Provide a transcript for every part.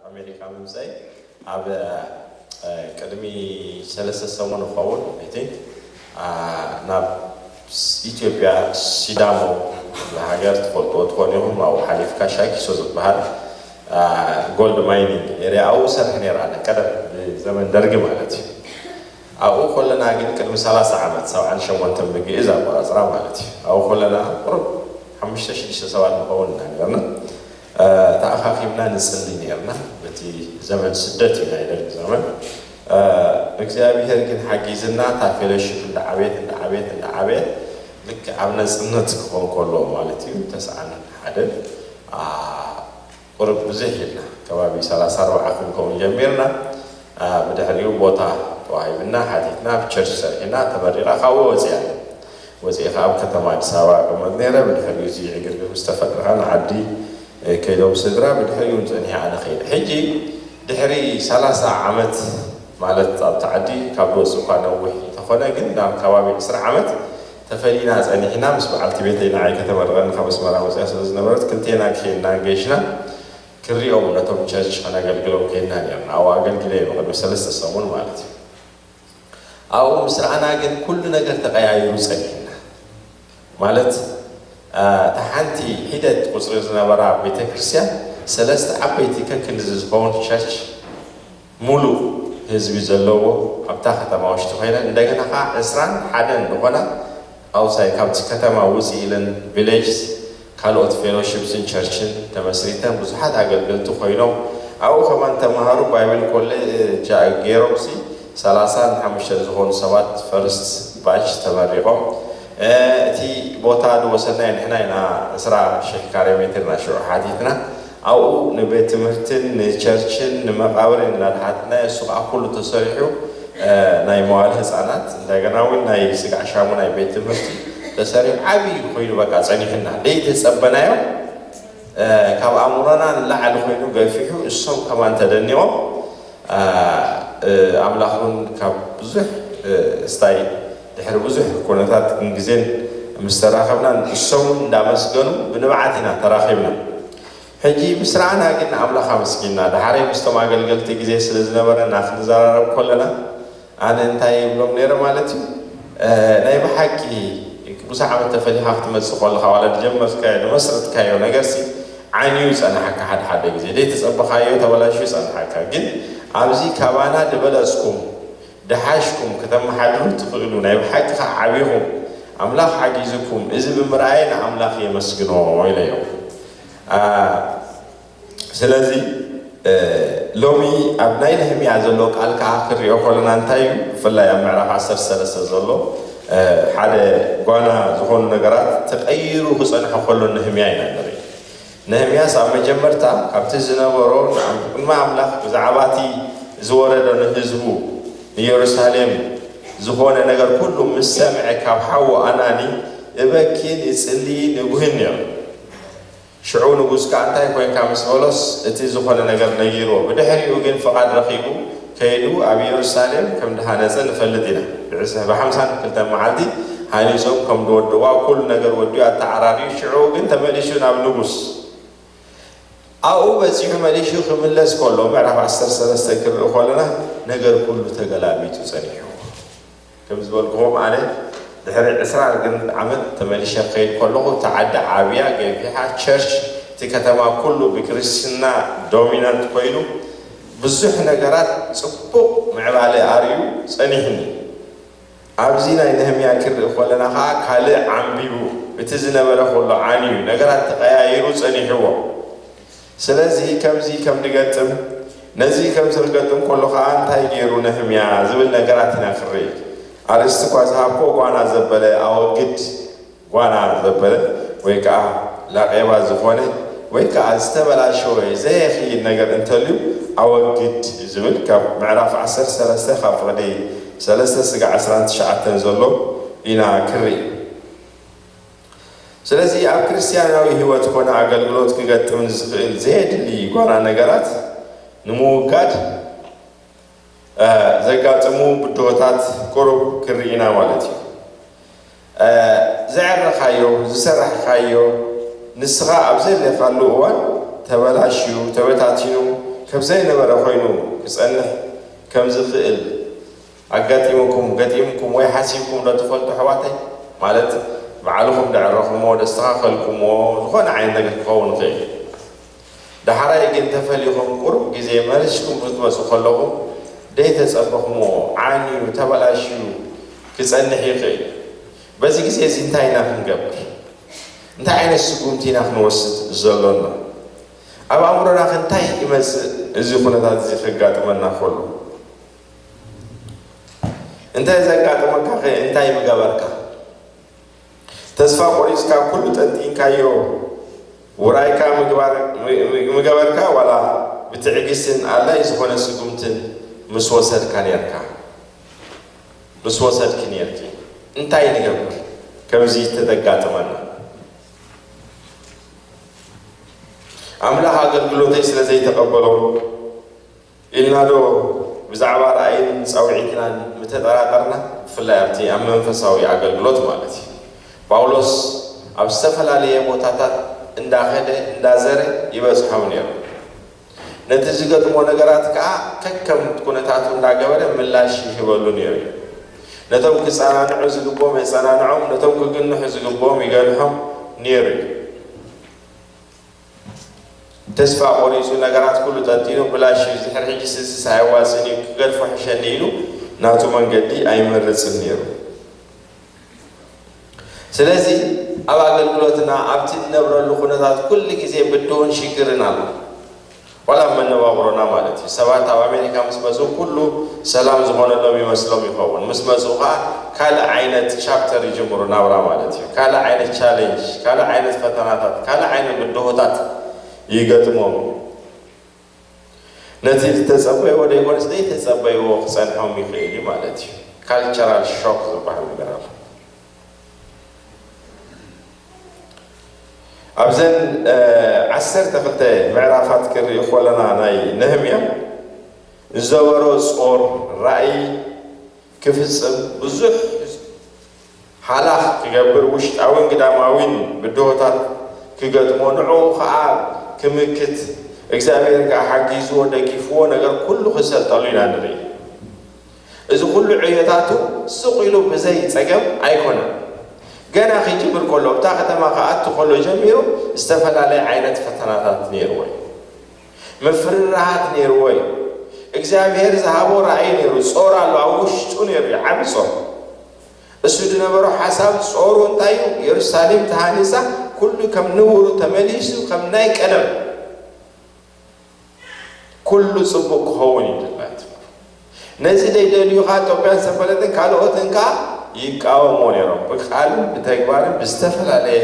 ኣሜሪካ ምምፀይ ኣብ ቅድሚ ሰለስተ ሰሙን ይኸውን እቲ ናብ ኢትዮጵያ ሲዳሞ ሃገር ትፈልጥዎ ትኾን ኢኹም። ኣብኡ ሓሊፍካ ሻኪሶ ዝበሃል ጎልድ ማይኒንግ ኤሪያ ኣብኡ ሰርሕ ነይራ ቀደም ብዘመን ደርጊ ማለት እዩ። ኣብኡ ከለና ግን ቅድሚ ሰላሳ ዓመት ሰብዓን ሸሞንተን ብግእዝ ኣቆፃፅራ ማለት እዩ። ኣብኡ ከለና ቁሩብ ሓሙሽተ ሽዱሽተ ሰባት ንኸውን ኢና ነርና። ተኣኻኺብና ንፅሊ ነርና። በቲ ዘመን ስደት እዩ ናይ ደርግ ዘመን። እግዚኣብሄር ግን ሓጊዝና እታ ፌሎሺፕ እንዳዓበየት እንዳዓበየት እንዳዓበየት ልክ ኣብ ነፅነት ክኾን ከሎ ማለት እዩ ተስዓን ሓደን ቁርብ ብዙሕ ኢልና ከባቢ ሰላሳ ኣርባዓ ክንከውን ጀሚርና። ብድሕሪኡ ቦታ ተዋሂብና ሓቲትና ብቸርች ሰሪሕና ተመሪቓ ካብኡ ወፂኣ። ወፂኢ ከዓ ኣብ ከተማ ኣዲስ ኣበባ እቅመጥ ነይረ። ብድሕሪኡ እዚ ዕግርግር ምስ ተፈጥረ ከዓ ንዓዲ ከይዶም ስድራ ብድሕሪኡ እውን ፀኒሐ ኣነ ከይደ። ሕጂ ድሕሪ ሰላሳ ዓመት ማለት ኣብቲ ዓዲ ካብ ዝወፅእ እኳ ነዊሕ እንተኾነ ግን ናብ ከባቢ ዕስራ ዓመት ተፈሊና ፀኒሕና ምስ በዓልቲ ቤተይ ንዓይ ከተመርቐኒ ካብ ኣስመራ መፅያ ስለ ዝነበረት ክልቴና ክሄድና ገይሽና ክሪኦም ነቶም ቸርች ከነገልግሎም ከይድና ነርና። ኣብኡ ኣገልጊለ እየ ብቅድሚ ሰለስተ ሰሙን ማለት እዩ። ኣብኡ ምስ ረኣና ግን ኩሉ ነገር ተቀያይሩ ፀኒሕና ማለት እታ ሓንቲ ሒደት ቁፅሪ ዝነበራ ቤተክርስትያን ሰለስተ ዓበይቲ ከክንዚ ዝኸውን ቸርች ሙሉእ ህዝቢ ዘለዎ ኣብታ ከተማ ውሽጢ ኮይነን እንደገና ከዓ ዕስራን ሓደን ዝኾና ኣውሳይ ካብቲ ከተማ ውፅእ ኢለን ቪሌጅስ ካልኦት ፌሎሺፕስን ቸርችን ተመስሪተን ብዙሓት ኣገልገልቲ ኮይኖም ኣብኡ ከማን ተምሃሩ ባይብል ኮሌጅ ገይሮም ሲ ሰላሳን ሓሙሽተን ዝኾኑ ሰባት ፈርስት ባች ተመሪቖም እቲ ቦታ ዝወሰድናዮ ንሕና ኢና ዕስራ ሽሕ ካሬ ሜትር ኢና ሽዑ ሓቲትና ኣብኡ ንቤት ትምህርትን ንቸርችን ንመቃብርን እናተሓትናዮ እሱ ከዓ ኩሉ ተሰሪሑ ናይ መዋል ህፃናት እንደገና እውን ናይ ስጋዕ ሻሙ ናይ ቤት ትምህርቲ ተሰሪሑ ዓብዪ ኮይኑ በቃ ፀኒሕና ደይተፀበናዮ ካብ ኣእምሮና ንላዕሊ ኮይኑ ገፊሑ እሶም ከማን ተደኒቖም ኣምላኽ እውን ካብ ብዙሕ ስታይ ድሕሪ ብዙሕ ኩነታት ግዜን ምስ ተራኸብና እሶም እውን እንዳመስገኑ ብንብዓት ኢና ተራኺብና ሕጂ ምስ ረኣና ግን ንኣምላኽ ኣመስጊንና። ደሓረይ ምስቶም ኣገልገልቲ ግዜ ስለ ዝነበረና ክንዘራረብ ከለና ኣነ እንታይ ይብሎም ነይረ ማለት እዩ፣ ናይ ብሓቂ ብዙሕ ዓመት ተፈሊኻ ክትመጽእ ከለኻ ዋላ ዝጀመርካዮ ዝመስረትካዮ ነገርሲ ዓንዩ ይጸንሓካ፣ ሓደ ሓደ ግዜ ዘይተጸበኻዮ ተበላሽዩ ይጸንሓካ። ግን ኣብዚ ካባና ዝበለጽኩም ድሓሽኩም ከተመሓድሩ ትኽእሉ ናይ ብሓቂ ከዓ ዓቢኹም ኣምላኽ ሓጊዙኩም እዚ ብምርኣየ ንኣምላኽ የመስግኖ ኢለዮም። ስለዚ ሎሚ ኣብ ናይ ነህምያ ዘሎ ቃል ከዓ ክሪኦ ከለና እንታይ እዩ ብፍላይ ኣብ ምዕራፍ ዓሰርተ ሰለስተ ዘሎ ሓደ ጓና ዝኾኑ ነገራት ተቐይሩ ክፀንሖ ከሎ ነህምያ ኢና ንርኢ። ነህምያስ ኣብ መጀመርታ ካብቲ ዝነበሮ ንቅድሚ ኣምላኽ ብዛዕባ እቲ ዝወረዶ ንህዝቡ ንየሩሳሌም ዝኾነ ነገር ኩሉ ምስ ሰምዐ ካብ ሓዉ ኣናኒ እበኪን እጽልይን እጉህን ነይሩ። ሽዑ ንጉስ ከኣ እንታይ ኮይንካ ምስ በሎስ እቲ ዝኾነ ነገር ነጊርዎ። ብድሕሪኡ ግን ፍቓድ ረኺቡ ከይዱ ኣብ የሩሳሌም ከም ድሃነጸ ንፈልጥ ኢና። ብዕስራ ብሓምሳን ክልተን መዓልቲ ሃኒጾም ከም ድወድዋ ኩሉ ነገር ወዲኡ ኣተዓራርዩ ሽዑ ግን ተመሊሱ ናብ ንጉስ ኣብኡ በጺሑ መሊሹ ክምለስ ከሎ ምዕራፍ ዓሰርተ ሰለስተ ክርኢ ከለና ነገር ኩሉ ተገላቢጡ ጸኒሑ። ከም ዝበልኩኹም ኣነ ድሕሪ ዕስራ ግን ዓመት ተመሊሸ ክኸይድ ከለኹ እታ ዓዲ ዓብያ ገፊሓ ቸርች እቲ ከተማ ኩሉ ብክርስትና ዶሚናንት ኮይኑ ብዙሕ ነገራት ጽቡቕ ምዕባለ ኣርዩ ጸኒሕኒ። ኣብዚ ናይ ነህምያ ክርኢ ከለና ኸዓ ካልእ ዓንቢቡ እቲ ዝነበረ ከሎ ዓንዩ ነገራት ተቐያይሩ ጸኒሕዎ። ስለዚ ከምዚ ከም ድገጥም ነዚ ከምዚ ክገጥም ከሎ ኸዓ እንታይ ገይሩ ነህምያ ዝብል ነገራት ኢና ክርኢ። ኣርእስቲ እኳ ዝሃብኮ ጓና ዘበለ ኣወግድ ጓና ዘበለ ወይ ከዓ ላቄባ ዝኾነ ወይ ከዓ ዝተበላሸወ ዘየኽይድ ነገር እንተልዩ ኣወግድ እዩ ዝብል ካብ ምዕራፍ ዓሰርተ ሰለስተ ካብ ፍቕዲ ሰለስተ ስጋ ዓስራን ትሽዓተን ዘሎ ኢና ክርኢ። ስለዚ ኣብ ክርስትያናዊ ህይወት ኮነ ኣገልግሎት ክገጥም ዝኽእል ዘየድሊ ጓና ነገራት ንምውጋድ ዘጋጥሙ ብድሆታት ቁሩብ ክርኢ ኢና ማለት እዩ። ዘዕረኻዮ ዝሰራሕካዮ ንስኻ ኣብ ዘለኻሉ እዋን ተበላሽዩ ተበታቲኑ ከም ዘይነበረ ኮይኑ ክጸንሕ ከም ዝኽእል ኣጋጢሙኩም፣ ገጢምኩም ወይ ሓሲብኩም ዶ ትፈልጡ ኣሕዋተይ? ማለት ባዕልኹም ደዕረኹሞ፣ ደስተኻኸልኩሞ፣ ዝኾነ ዓይነት ነገር ክኸውን ይኽእል። ዳሕራይ ግን ተፈሊኹም ቁሩብ ግዜ መሊስኩም ክትመጹ ከለኹም ደይተጸበኹሞ ዓንዩ፣ ተበላሽዩ ክጸንሕ ይኽእል። በዚ ግዜ እዚ እንታይ ኢና ክንገብር? እንታይ ዓይነት ስጉምቲ ኢና ክንወስድ ዘሎና? ኣብ ኣእምሮና ከ እንታይ ይመጽእ እዚ ኩነታት እዚ ከጋጥመና ከሎ? እንተ ዘጋጠመካ ከ እንታይ ምገበርካ? ተስፋ ቆሪጽካ ኩሉ ጠንጢንካዮ ውራይካ ምግባር ምገበርካ ዋላ ብትዕግስትን ኣድላይ ዝኾነ ስጉምትን ምስ ወሰድካ ኔርካ? ምስ ወሰድኪ ኔርኪ? እንታይ ንገብር ከምዚ ተተጋጠመና? ኣምላኽ ኣገልግሎተይ ስለ ዘይተቐበሎ ኢልና ዶ ብዛዕባ ራእይን ጻውዒትናን ምተጠራጠርና? ብፍላይ ኣብቲ ኣብ መንፈሳዊ ኣገልግሎት ማለት እዩ። ጳውሎስ ኣብ ዝተፈላለየ ቦታታት እንዳኸደ እንዳዘረ ይበጽሖም ነይሩ። ነቲ ዝገጥሞ ነገራት ከኣ ከከም ኩነታቱ እንዳገበረ ምላሽ ይህበሉ ነይሩ እዩ። ነቶም ክጸናንዑ ዝግብኦም የጸናንዖም፣ ነቶም ክግንሑ ዝግብኦም ይገንሖም ነይሩ እዩ። ተስፋ ቆሪጹ ነገራት ኩሉ ጠንጢኑ ብላሽ እዩ፣ ድሕሪ ሕጂ ስዝስ ኣየዋጽን እዩ፣ ክገድፎ ሕሸኒ ኢሉ ናቱ መንገዲ ኣይመርጽን ነይሩ። ስለዚ ኣብ ኣገልግሎትና ኣብቲ እንነብረሉ ኩነታት ኩሉ ግዜ ብድሆን ሽግርን ኣሎ። ዋላ ኣብ መነባብሮና ማለት እዩ። ሰባት ኣብ ኣሜሪካ ምስ መጹ ኩሉ ሰላም ዝኾነሎም ይመስሎም ይኸውን። ምስ መጹ ኸዓ ካልእ ዓይነት ቻፕተር ይጅምሩ ናብራ ማለት እዩ። ካልእ ዓይነት ቻሌንጅ፣ ካልእ ዓይነት ፈተናታት፣ ካልእ ዓይነት ብድሆታት ይገጥሞም እዩ። ነቲ ዝተጸበይዎ ዘይኮነስ ዘይተጸበይዎ ክጸንሖም ይኽእል እዩ ማለት እዩ። ካልቸራል ሾክ ዝበሃል ነገር ኣሎ። ኣብዘን ዓሰርተ ክልተ ምዕራፋት ክንርኢ ከለና ናይ ነህምያ ዝዘበሮ ጾር ራእይ ክፍጽም ብዙሕ ሃላኽ ክገብር ውሽጣዊን ግዳማዊን ብድሆታት ክገጥሞ ንዕኡ ኸዓ ክምክት እግዚኣብሔር ከዓ ሓጊዝዎ ደጊፍዎ ነገር ኩሉ ክሰልጠሉ ኢና ንርኢ። እዚ ኩሉ ዕዮታቱ ስቕ ኢሉ ብዘይ ጸገም ኣይኮነን። ገና ክጅምር ከሎ ኣብታ ከተማ ክኣቱ ከሎ ጀሚሩ ዝተፈላለየ ዓይነት ፈተናታት ነይርዎ እዩ። ምፍርራሃት ነይርዎ እዩ። እግዚኣብሔር ዝሃቦ ራእይ ነይሩ፣ ጾር ኣሎ ኣብ ውሽጡ ነይሩ እዩ፣ ዓቢ ጾር። እሱ ዝነበሮ ሓሳብ ጾሩ እንታይ እዩ? ኢየሩሳሌም ተሃኒጻ ኩሉ ከም ንቡሩ ተመሊሱ ከም ናይ ቀደም ኩሉ ጽቡቕ ክኸውን እዩ ድላይቱ። ነዚ ደይደልዩ ኸዓ ጦብያን ሰንበለጥን ካልኦትን ከኣ ይቃወሞ ነይሮም፣ ብቃልን ብተግባርን ብዝተፈላለየ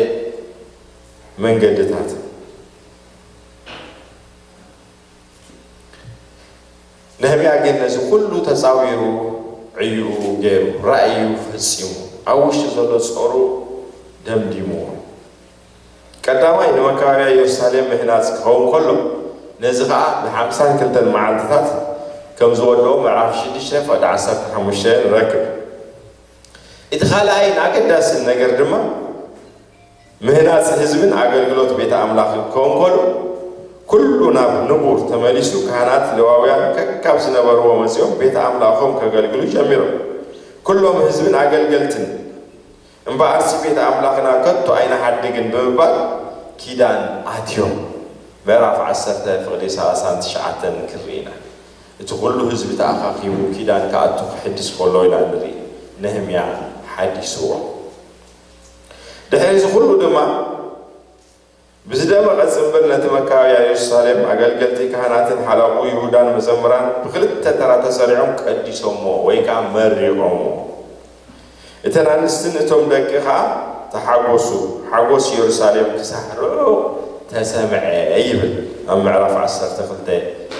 መንገድታት። ነህምያ ግን ነዚ ኩሉ ተጻዊሩ ዕዩኡ ገይሩ ራእዩ ፈጺሙ ኣብ ውሽጡ ዘሎ ጾሩ ደምዲምዎ። ቀዳማይ ንመካበብያ ኢየሩሳሌም ምህናጽ ክኸውን ከሎ ነዚ ኸኣ ብሓምሳን ክልተን መዓልትታት ከም ዝወደኦ ምዕራፍ ሽዱሽተ ፍቕዲ ዓሰርተ ሓሙሽተ ንረክብ። እቲ ካልኣይን ኣገዳስን ነገር ድማ ምህናጽ ህዝብን ኣገልግሎት ቤተ ኣምላኽን ክኸውን ከሎ ኩሉ ናብ ንቡር ተመሊሱ ካህናት ሌዋውያን ከካብ ዝነበርዎ መጺኦም ቤተ ኣምላኾም ከገልግሉ ጀሚሮም። ኩሎም ህዝብን ኣገልገልትን እምበኣርሲ ቤተ ኣምላኽና ከቶ ኣይንሓድግን ብምባል ኪዳን ኣትዮም። ምዕራፍ ዓሰርተ ፍቕዲ ሰላሳን ትሽዓተን ክንርኢ ኢና። እቲ ኩሉ ህዝቢ ተኣኻኺቡ ኪዳን ክኣቱ ክሕድስ ከሎ ኢና ንርኢ። ነህምያ ሓዲስዎ። ድሕሪ እዚ ኩሉ ድማ ብዝደመቐ ጽምብል ነቲ መካበብያ ኢየሩሳሌም ኣገልገልቲ ካህናትን ሓላቑ ይሁዳን መዘምራን ብኽልተ ተራ ተሰሪዖም ቀዲሶሞ ወይ ከኣ መሪቖሞ። እተን ኣንስትን እቶም ደቂ ኸኣ ተሓጎሱ፣ ሓጎስ ኢየሩሳሌም ክሳዕ ርሑቕ ተሰምዐ ይብል ኣብ ምዕራፍ ዓሰርተ ክልተ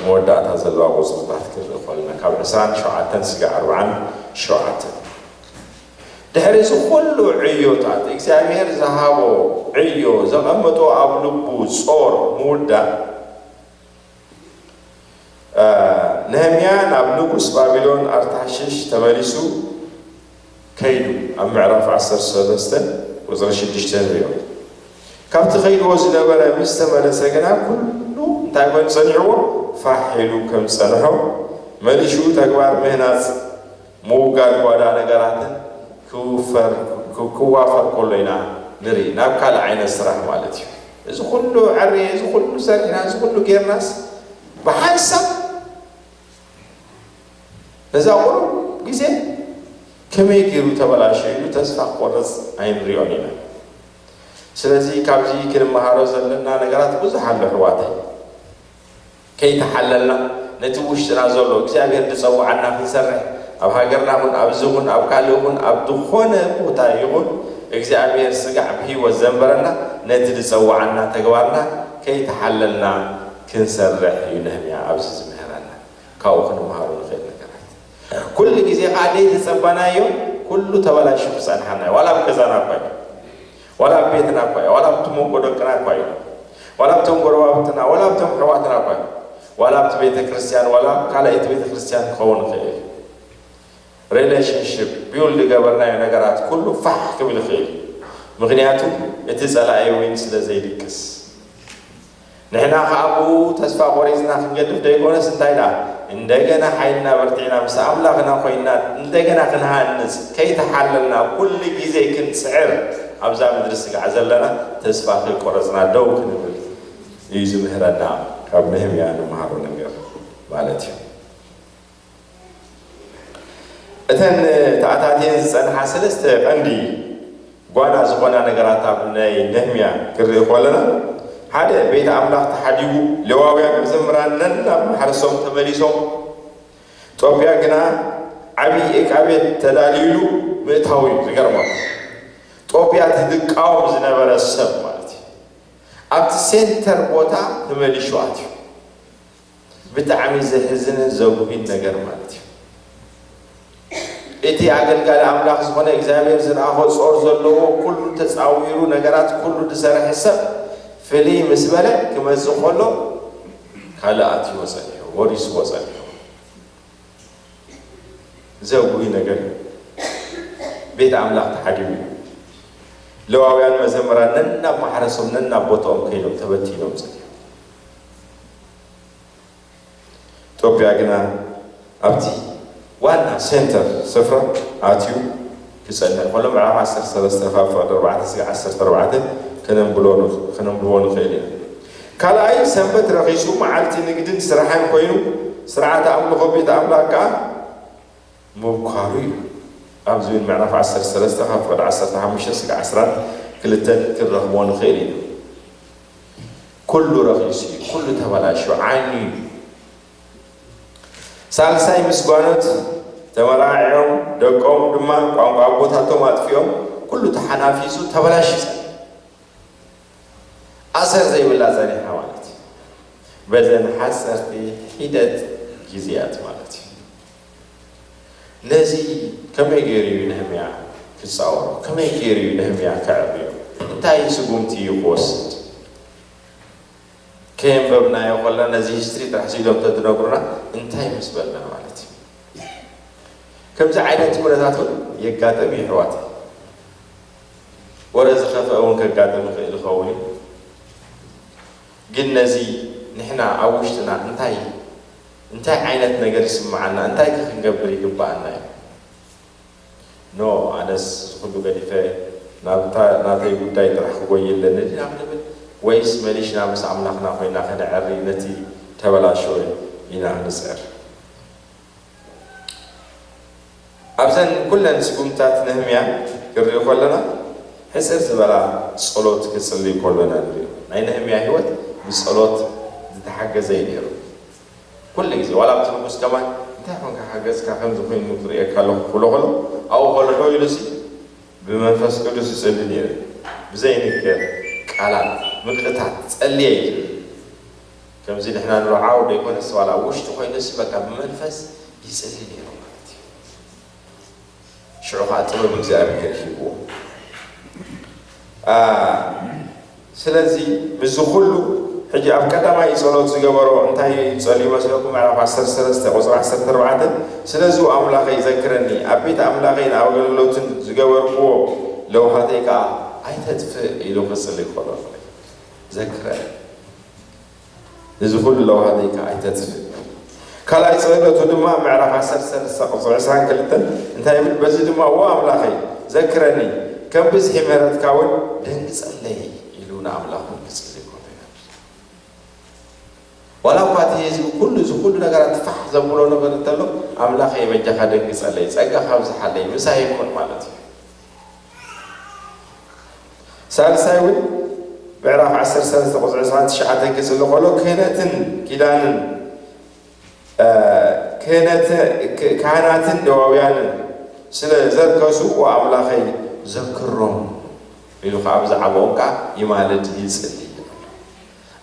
መወዳእታ ዘለዋ ቁጽርታት ክንርኢ ከለና ካብ ዕስራን ሸውዓተን ስጋዕ ኣርብዓን ሸውዓተን። ድሕሪ እዚ ኩሉ ዕዮታት እግዚኣብሔር ዝሃቦ ዕዮ ዘቐመጦ ኣብ ልቡ ጾር ምውዳእ ነህምያ ናብ ንጉስ ባቢሎን ኣርታሽሽ ተመሊሱ ከይዱ ኣብ ምዕራፍ ዓሰርተ ሰለስተ ቁፅሪ ሽዱሽተ ንሪኦ። ካብቲ ከይድዎ ዝነበረ ምስ ተመለሰ ግና ኩሉ እንታይ ኮይኑ ጸኒሕዎ? ፋሕ ኢሉ ከም ዝጸንሖ፣ መሊሹ ተግባር ምህናጽ፣ ምውጋድ ጓዳ ነገራትን ክውፈር፣ ክዋፈር ከሎ ኢና ንርኢ። ናብ ካልእ ዓይነት ስራሕ ማለት እዩ። እዚ ኩሉ ዕርየ፣ እዚ ኩሉ ሰሪሕና፣ እዚ ኩሉ ጌርናስ፣ ብሓንሳብ ነዛ ቁሩብ ግዜ ከመይ ገይሩ ተበላሸ ኢሉ ተስፋ ክቆርጽ ኣይንሪኦን ኢና። ስለዚ ካብዚ ክንመሃሮ ዘለና ነገራት ብዙሕ ኣሎ ኣሕዋተይ። ከይተሓለልና ነቲ ውሽጥና ዘሎ እግዚኣብሔር ዝጸውዓና ክንሰርሕ ኣብ ሃገርና ኹን ኣብዚ ኹን ኣብ ካልእ ኹን ኣብ ዝኾነ ቦታ ይኹን እግዚኣብሔር ስጋዕ ብህይወት ዘንበረና ነቲ ዝጸውዓና ተግባርና ከይተሓለልና ክንሰርሕ እዩ ነህምያ ኣብዚ ዝምህረና። ካብኡ ክንመሃሮ ንኽእል ነገራት ኩሉ ግዜ ከዓ ደይ ተጸባናዮ ኩሉ ተበላሹ ክጸንሓና እዩ። ዋላ ኣብ ገዛና እኳ እዩ፣ ዋላ ኣብ ቤትና እኳ እዩ፣ ዋላ ኣብቲ መንጎ ደቅና እኳ እዩ፣ ዋላ ኣብቶም ጎረባብትና፣ ዋላ ኣብቶም ኣሕዋትና እኳ እዩ፣ ዋላ ኣብቲ ቤተ ክርስቲያን፣ ዋላ ኣብ ካልኣይቲ ቤተ ክርስቲያን ክኸውን ይኽእል እዩ። ሪሌሽንሽፕ ቢውልድ ገበርናዮ ነገራት ኩሉ ፋሕ ክብል ይኽእል እዩ። ምኽንያቱ እቲ ጸላኢ ዊን ስለ ዘይድቅስ። ንሕና ኸኣ ብኡ ተስፋ ቖሪጽና ክንገድፍ ደይኮነስ እንታይ ደኣ እንደገና ሓይልና በርቲዕና ምስ ኣምላኽና ኮይንና እንደገና ክንሃንጽ ከይተሓለልና ኩሉ ግዜ ክንጽዕር ኣብዛ ምድሪ ስጋዕ ዘለና ተስፋ ከይቆረጽና ደው ክንብል እዩ ዝምህረና። ካብ ነህምያ ንመሃሮ ነገር ማለት እዩ። እተን ተኣታትየን ዝጸንሓ ሰለስተ ቀንዲ ጓና ዝኾና ነገራት ኣብ ናይ ነህምያ ክንርኢ ከለና፣ ሓደ፣ ቤት ኣምላኽ ተሓዲጉ፣ ሌዋውያን መዘምራን ነናብ ማሕረሶም ተመሊሶም፣ ጦብያ ግና ዓብዪ ዕቃቤት ተዳልዩሉ ምእታዉ እዩ ዝገርመኩም። ጦብያ እቲ ዝቃወም ዝነበረ ሰብ ማለት እዩ። ኣብቲ ሴንተር ቦታ ተመሊሹ ኣትዩ። ብጣዕሚ ዘሕዝንን ዘጉሂን ነገር ማለት እዩ። እቲ ኣገልጋሊ ኣምላኽ ዝኾነ እግዚኣብሔር ዝረኣኾ ጾር ዘለዎ ኩሉ ተጻዊሩ ነገራት ኩሉ ዝሰርሐ ሰብ ፍልይ ምስ በለ ክመጽእ ከሎ ካልእ ኣትይዎ ጸኒሑ፣ ወሪስዎ ጸኒሑ። ዘጉሂ ነገር እዩ። ቤት ኣምላኽ ተሓዲሙ እዩ። ለዋውያን መዘምራን ነናብ ማሕረሶም ነናብ ቦታኦም ከይዶም ተበቲኖም ጸኒሑ። ጦብያ ግና ኣብቲ ዋና ሴንተር ስፍራ ኣትዩ ክጸንሕ ከሎ ምዕራፍ ዓሰርተ ሰለስተ ካብ ፍቕዲ ኣርባዕተ ስጋዕ ዓሰርተ ኣርባዕተ ከነንብሎ ን-፣ ከነንብቦ ንኽእል ኢና። ካልኣይ ሰንበት ረኺሱ መዓልቲ ንግድን ስራሕን ኮይኑ ስርዓተ ኣምልኾ ቤት ኣምላኽ ከኣ ምብኳሩ እዩ። ኣብዚ እውን ምዕራፍ ዓሰርተ ሰለስተ ካብ ፍቕዲ ዓሰርተ ሓሙሽተ ስጋዕ ዓስራን ክልተን ክንረኽቦ ንኽእል ኢና። ኩሉ ረኺሱ እዩ፣ ኩሉ ተበላሽዩ፣ ዓይኑ እዩ። ሳልሳይ ምስ ጓኖት ተመራዒዖም፣ ደቆም ድማ ቋንቋ ኣቦታቶም ኣጥፊኦም፣ ኩሉ ተሓናፊሱ ተበላሽዩ ጸኒሑ። ኣሰር ዘይብላ ጸኒሓ ማለት እዩ። በዘን ሓጸርቲ ሒደት ግዜያት ማለት እዩ። ነዚ ከመይ ገይሩ እዩ ነህምያ ክጻወሮ? ከመይ ገይሩ እዩ ነህምያ ከዕብዮ? እንታይ ስጉምቲ እዩ ክወስድ? ከየንበብናዮ ከለና ነዚ ሂስትሪ ጥራሕ ስኢሎም ተትነግሩና እንታይ ምስ በልና ማለት እዩ። ከምዚ ዓይነት ኩነታት እውን የጋጥም እዩ ኣሕዋት። ወረ ዝኸፍአ እውን ከጋጥም ይኽእል ይኸውን እዩ። ግን ነዚ ንሕና ኣብ ውሽጥና እንታይ፣ እንታይ ዓይነት ነገር ይስምዓና፣ እንታይ ከ ክንገብር ይግብኣና እዩ? ኖ፣ ኣነስ እዚ ኩሉ ገዲፈ ናብታ ናተይ ጉዳይ ጥራሕ ክጎይ ኣለኒ ድና ክንብል፣ ወይስ መሊሽና ምስ ኣምላኽና ኮይና ከነዐሪ ነቲ ተበላሸወ ኢና ንጽዕር? ኣብዘን ኩለን ስጉምትታት ነህምያ ክንርኢ ከለና፣ ሕጽር ዝበላ ጸሎት ክጽሊ ከሎ ኢና ንሪኦ። ናይ ነህምያ ህይወት ብጸሎት ዝተሓገዘ እዩ ነይሩ። ኩሉ ግዜ፣ ዋላ ኣብቲ ንጉስ ከማን፣ "እንታይ ኮንካ ሓገዝካ ከምዚ ኮይኑ ክርእየካ ኣለኹ?" ክብሎ ከሎ፣ ኣብኡ ከሎ ደው ኢሉሲ ብመንፈስ ቅዱስ ይጽሊ ነይሩ። ብዘይንገር ቃላት፣ ምልእታት፣ "ጸልየ" እዩ ዝብል። ከምዚ ንሕና ንርዓው ዘይኮነስ፣ ዋላ ኣብ ውሽጡ ኮይኑሲ በቃ ብመንፈስ ይጽሊ ነይሩ ማለት እዩ። ሽዑ ኸዓ ጥበብ እግዚኣብሔር ሂብዎ። አ፣ ስለዚ ምስዚ ኩሉ ሕጂ ኣብ ቀዳማይ ጸሎት ዝገበሮ እንታይ ጸልዩ መስለኩም? ምዕራፍ ዓሰርተ ሰለስተ ቁጽሪ ዓሰርተ ኣርባዕተ፣ "ስለዚ ኣምላኸይ ዘክረኒ፣ ኣብ ቤት ኣምላኸይን ኣብ ኣገልግሎትን ዝገበርክዎ ለውሃተይ ከኣ ኣይተጥፍእ" ኢሉ ክጽሊ ከሎ፣ "ዘክረኒ፣ እዚ ኩሉ ለውሃተይ ከኣ ኣይተጥፍእ። ካልኣይ ጸሎቱ ድማ ምዕራፍ ዓሰርተ ሰለስተ ቁጽሪ ዕስራን ክልተን እንታይ ይብል? በዚ ድማ እዎ ኣምላኸይ ዘክረኒ ከም ብዝሒ ምሕረትካ እውን ደንግጸለይ ኢሉ ንኣምላኹ ክጽሊ ከሎ ኢና። ዋላ እኳ እቲ ህዝቢ ኩሉ እዚ ኩሉ ነገራት ፋሕ ዘብሎ ነገር እንተሎ፣ ኣምላኸይ በጃኻ ደንግጸለይ፣ ጸጋኻ ኣብዝሓለይ፣ ምሳይ ይኩን ማለት እዩ። ሳልሳይ እውን ምዕራፍ ዓሰርተ ሰለስተ ቁጽሪ ዕስራን ትሽዓተን ክጽሊ ከሎ ክህነትን ኪዳንን ክህነት ካህናትን ደዋውያንን ስለ ዘርከሱ ኣምላኸይ ዘክሮም ኢሉ ከዓ ብዛዕባኦም ከዓ ይማልድ ይፅሊ።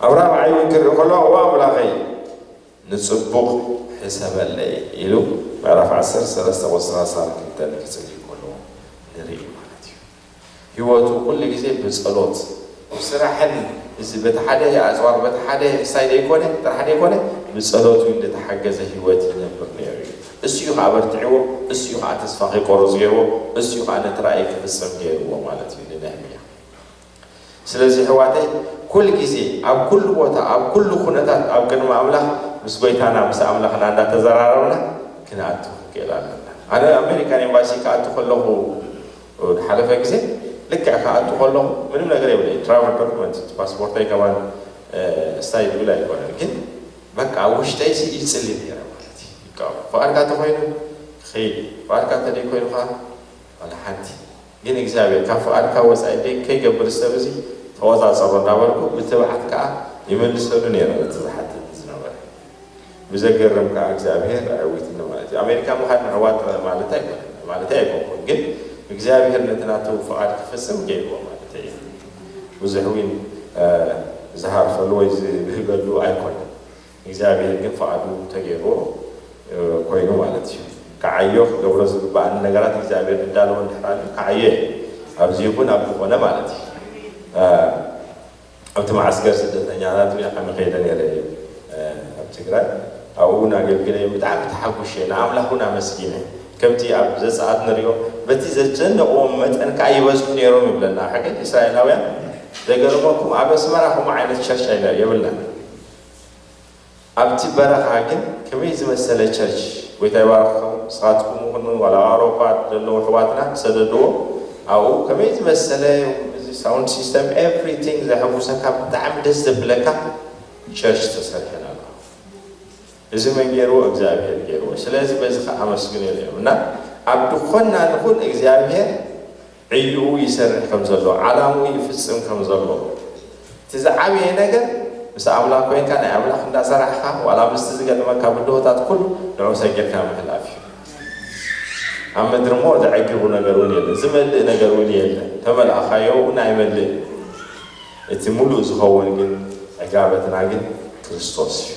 ኣብ ራብዓይ እውን ክርኢ ከሎ ኣምላኸይ ንፅቡቕ ሕሰበለይ ኢሉ ምዕራፍ ዓሰርተ ሰለስተ ቁፅሪ ሰላሳ ክልተ ክፅሊ ከሎ ንርኢ ማለት እዩ። ህይወቱ ኩሉ ግዜ ብጸሎት ብስራሕን እዚ በቲ ሓደ ኣጽዋር በቲ ሓደ ክሳይ ደይኮነ ጥራሕ ደይኮነ ብጸሎት እውን ዝተሓገዘ ህይወት ይነብር ነይሩ እዩ። እሱ እዩ ከዓ በርትዕዎ፣ እሱ እዩ ከዓ ተስፋ ከይቆርጽ ገይርዎ፣ እሱ እዩ ከዓ ነቲ ራእይ ክፍጽም ገይርዎ ማለት እዩ ንነህምያ። ስለዚ ኣሕዋተይ ኩል ግዜ ኣብ ኩሉ ቦታ ኣብ ኩሉ ኩነታት ኣብ ቅድሚ ኣምላኽ ምስ ጎይታና ምስ ኣምላኽና እንዳተዘራረብና ክንኣቱ ክንክእል ኣለና። ኣነ ኣሜሪካን ኤምባሲ ክኣቱ ከለኹ ዝሓለፈ ግዜ ልክዕ ክኣቱ ከለኹ ምንም ነገር የብለይ። ትራቨል ዶክመንት ፓስፖርተይ ከማን ስታይ ዝብል ኣይኮነን፣ ግን በቃ ውሽጠይ ሲ ይፅሊ ነይረ ማለት እዩ። በቃ ፍቓድካ ተኮይኑ ክኸይድ፣ ፍቓድካ ተደይኮይኑ ከዓ ዋላ ሓንቲ። ግን እግዚኣብሔር ካብ ፍቓድካ ወፃኢ ደይ ከይገብር ሰብ እዚ ተቆፃፀሮ እንዳበልኩ ብትብዓት ከዓ ይመልሰሉ ነይረ ነቲ ዝሓትት ዝነበረ። ብዘገርም ከዓ እግዚኣብሔር ኣዕዊትኒ ማለት እዩ። ኣሜሪካ ምኻድ ምዕዋት ማለት ኣይኮነን ማለት ኣይኮንኩን፣ ግን እግዚኣብሔር ነቲ ናቱ ፍቓድ ክፍፅም ገይርዎ ማለት እዩ። ብዙሕ እውን ዝሃርፈሉ ወይ ዝብህገሉ ኣይኮነን። እግዚኣብሔር ግን ፍቓዱ ተገይርዎ ኮይኑ ማለት እዩ። ክዓዮ ክገብሮ ዝግባኣኒ ነገራት እግዚኣብሔር እንዳለዎ እንድሕር ኣሎ ክዓዮ እየ። ኣብዚ ይኹን ኣብ ዝኾነ ማለት እዩ። ኣብቲ መዓስከር ስደተኛታት እውን ዓሚ ከይደ ነይረ እየ ኣብ ትግራይ። ኣብኡ እውን ኣገልግለ እየ። ብጣዕሚ ተሓጉሸ እየ። ንኣምላኽ እውን ኣመስጊነ። ከምቲ ኣብ ዘፀኣት ንሪኦ በቲ ዘጨነቕዎም መጠን ከዓ ይበዝሑ ነይሮም ይብለና። ሕገ እስራኤላውያን ዘገርመኩም ኣብ ኣስመራ ከምኡ ዓይነት ቸርች ኣይነ የብልናን። ኣብቲ በረኻ ግን ከመይ ዝመሰለ ቸርች፣ ጎይታ ይባርኽኩም። ንስኻትኩም እውን ዋላ ኣብ ኣውሮፓ ዘለዉ ኣሕዋትና ዝሰደድዎ ኣብኡ ከመይ ዝመሰለ እዚ ሳውንድ ሲስተም ኤቭሪቲንግ ዘሐጉሰካ ብጣዕሚ ደስ ዘብለካ ቸርች ተሰሪሕና ኣሎ። እዚ መን ገይርዎ? እግዚኣብሔር ገይርዎ። ስለዚ በዚ ከዓ ኣመስግኑ እዮም እና ኣብ ድኾንና ንኹን እግዚኣብሔር ዕዩኡ ይሰርሕ ከም ዘሎ፣ ዓላምኡ ይፍጽም ከም ዘሎ፣ እቲ ዝዓበየ ነገር ምስ ኣምላኽ ኮይንካ ናይ ኣምላኽ እንዳሰራሕኻ ዋላ ምስቲ ዝገጥመካ ብድሆታት ኩሉ ንዑ ሰጊርካ ምሕላፍ እዩ። ኣብ ምድሪ እሞ ዘዕግቡ ነገር እውን የለን፣ ዝመልእ ነገር እውን የለን። ተመላእኻዮ እውን ኣይመልእን። እቲ ሙሉእ ዝኸውን ግን ዕጋበትና ግን ክርስቶስ እዩ።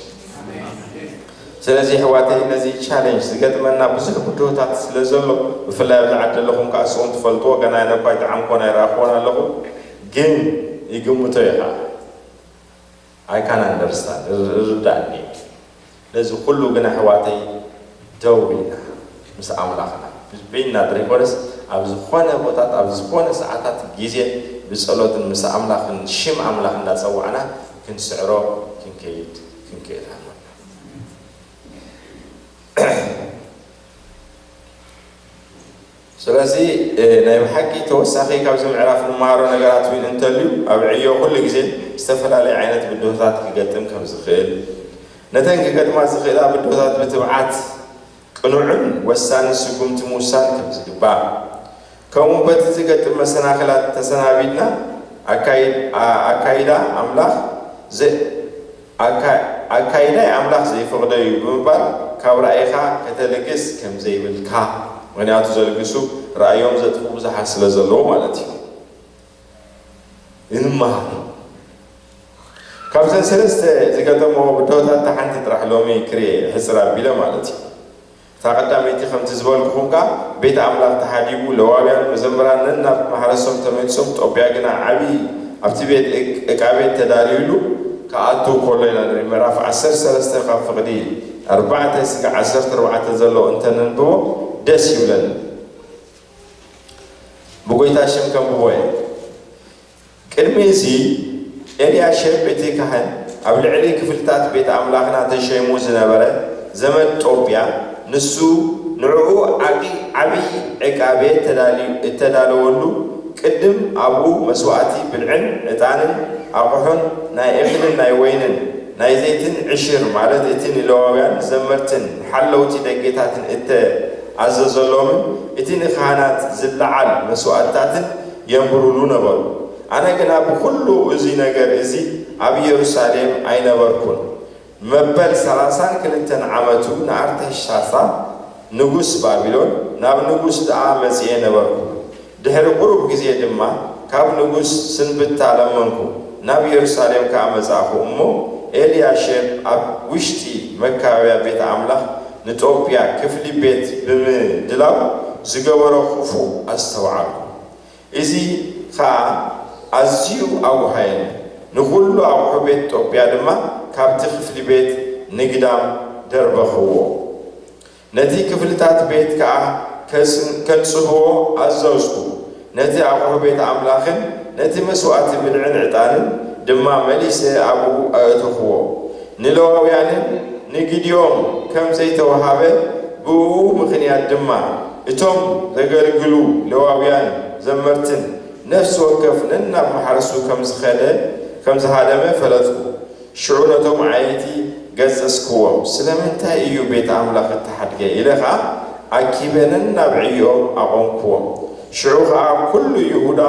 ስለዚ ኣሕዋተይ ነዚ ቻለንጅ ዝገጥመና ብዙሕ ብድሆታት ስለ ዘሎ ብፍላይ ኣብዚ ዓዲ ኣለኹም ከዓ ንስኹም ትፈልጥዎ ገና ኣነ እኳ ኣይጠዓምኮን ኣይረኣኽዎን ኣለኹ ግን ይግምቶ እየ ከዓ I can understand እርዳእኒ ነዚ ኩሉ ግን ኣሕዋተይ ደው ኢልና ምስ ኣምላኽና በይንና ዘይኮነስ ኣብ ዝኾነ ቦታት ኣብ ዝኾነ ሰዓታት ግዜ ብጸሎትን ምስ ኣምላኽን ሽም ኣምላኽ እንዳጸዋዕና ክንስዕሮ ክንከይድ ክንክእል ኣለና። ስለዚ ናይ ብሓቂ ተወሳኺ ካብዚ ምዕራፍ ንመሃሮ ነገራት እውን እንተልዩ ኣብ ዕዮ ኩሉ ግዜ ዝተፈላለየ ዓይነት ብድሆታት ክገጥም ከም ዝኽእል ነተን ክገጥማ ዝኽእላ ብድሆታት ብትብዓት ቅኑዕን ወሳኒ ስጉምቲ ምውሳድ ከም ዝግባእ ከምኡ በቲ ዝገጥም መሰናኽላት ተሰናቢድና ኣካይዳ ኣምላኽ ኣካይዳይ ኣምላኽ ዘይፈቕዶ እዩ ብምባል ካብ ራእይኻ ከተልግስ ከም ዘይብልካ። ምኽንያቱ ዘልግሱ ራእዮም ዘጥፉ ብዙሓት ስለ ዘለዉ ማለት እዩ። ይንመሃር ካብዘን ሰለስተ ዝገጠምዎ ብድሆታት ሓንቲ ጥራሕ ሎሚ ክርኤ ሕፅር ኣቢለ ማለት እዩ። እታ ቀዳመይቲ ከምቲ ዝበልኩኹም ከኣ ቤት ኣምላኽ ተሃዲጉ ለዋውያን መዘምራን ነናብ ማሕረሶም ተመሊሶም ጦብያ ግና ዓብዪ ኣብቲ ቤት ዕቃ ቤት ተዳልዩሉ ክኣቱ ከሎ ኢና ንርኢ። ምዕራፍ ዓሰርተ ሰለስተ ካብ ፍቕዲ ኣርባዕተ ስጋዕ ዓሰርተ ኣርባዕተ ዘሎ እንተነንብቦ ደስ ይብለኒ። ብጎይታ ሽም ከንብቦ እየ። ቅድሚ እዚ ኤልያሸብ እቲ ካህን ኣብ ልዕሊ ክፍልታት ቤት ኣምላኽና ተሸይሙ ዝነበረ ዘመድ ጦብያ፣ ንሱ ንዕኡ ዓቢ ዓቢ ዕቃቤ ተዳልዩ እተዳለወሉ፣ ቅድም ኣብኡ መስዋእቲ ብልዕን ዕጣንን ኣቑሑን ናይ እኽልን ናይ ወይንን ናይ ዘይትን ዕሽር፣ ማለት እቲ ንሌዋውያን ዘመርትን ሓለውቲ ደጌታትን እተኣዘዘሎምን እቲ ንካህናት ዝለዓል መስዋእትታትን የንብሩሉ ነበሩ። ኣነ ግና ብኹሉ እዚ ነገር እዚ ኣብ ኢየሩሳሌም ኣይነበርኩን። መበል ሰላሳን ክልተን ዓመቱ ንኣርተክሻስታ ንጉስ ባቢሎን ናብ ንጉስ ደኣ መጺኤ ነበርኩ። ድሕሪ ቁሩብ ግዜ ድማ ካብ ንጉስ ስንብታ ለመንኩ፣ ናብ ኢየሩሳሌም ከኣ መጻእኩ። እሞ ኤልያሼብ ኣብ ውሽጢ መካበብያ ቤት ኣምላኽ ንጦብያ ክፍሊ ቤት ብምድላው ዝገበሮ ክፉእ ኣስተውዓልኩ። እዚ ኸኣ ኣዝዩ ኣጉሃየኒ። ንኹሉ ኣቑሑ ቤት ጦብያ ድማ ካብቲ ክፍሊ ቤት ንግዳም ደርበኽዎ። ነቲ ክፍልታት ቤት ከኣ ከጽ-፣ ከንጽህዎ ኣዘዝኩ። ነቲ ኣቑሑ ቤት ኣምላኽን ነቲ መስዋእቲ ብልዕን ዕጣንን ድማ መሊሰ ኣብኡ ኣእተኽዎ። ንሌዋውያንን ንግዲኦም ከም ዘይተዋሃበ ብእኡ ምኽንያት ድማ እቶም ዘገልግሉ ሌዋውያን ዘመርትን ነፍሲ ወከፍ ነናብ ማሕረሱ ከም ዝኸደ፣ ከም ዝሃደመ ፈለጥኩ። ሽዑ ነቶም ዓየይቲ ገሰጽክዎም፣ ስለምንታይ እዩ ቤት ኣምላኽ እተሓድገ? ኢለ ኸኣ ኣኪበ ነናብ ዕዮኦም ኣቖምክዎም። ሽዑ ኸኣ ኩሉ ይሁዳ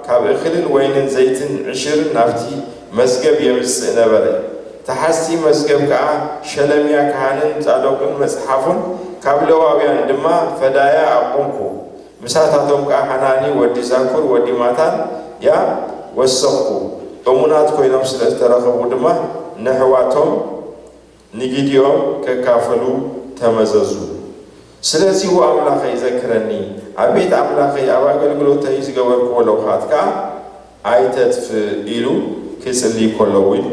ካብ እኽልን ወይንን ዘይትን ዕሽርን ናብቲ መዝገብ የምጽእ ነበረ። ተሓዝቲ መዝገብ ከኣ ሸለምያ ካህንን ጻዶቅን መጽሓፉን ካብ ሌዋውያን ድማ ፈዳያ ኣቆምኩ። ምሳታቶም ከኣ ሃናኒ ወዲ ዛኩር ወዲ ማታንያ ወሰኽኩ። እሙናት ኮይኖም ስለ ዝተረኸቡ ድማ ነሕዋቶም ንግዲኦም ከካፈሉ ተመዘዙ። ስለዚ ኣምላኸይ ዘክረኒ፣ ኣብ ቤት ኣምላኸይ ኣብ ኣገልግሎተይ ዝገበርክዎ ለውሃት ከኣ ኣይተጥፍእ ኢሉ ክጽሊ ከሎ እውን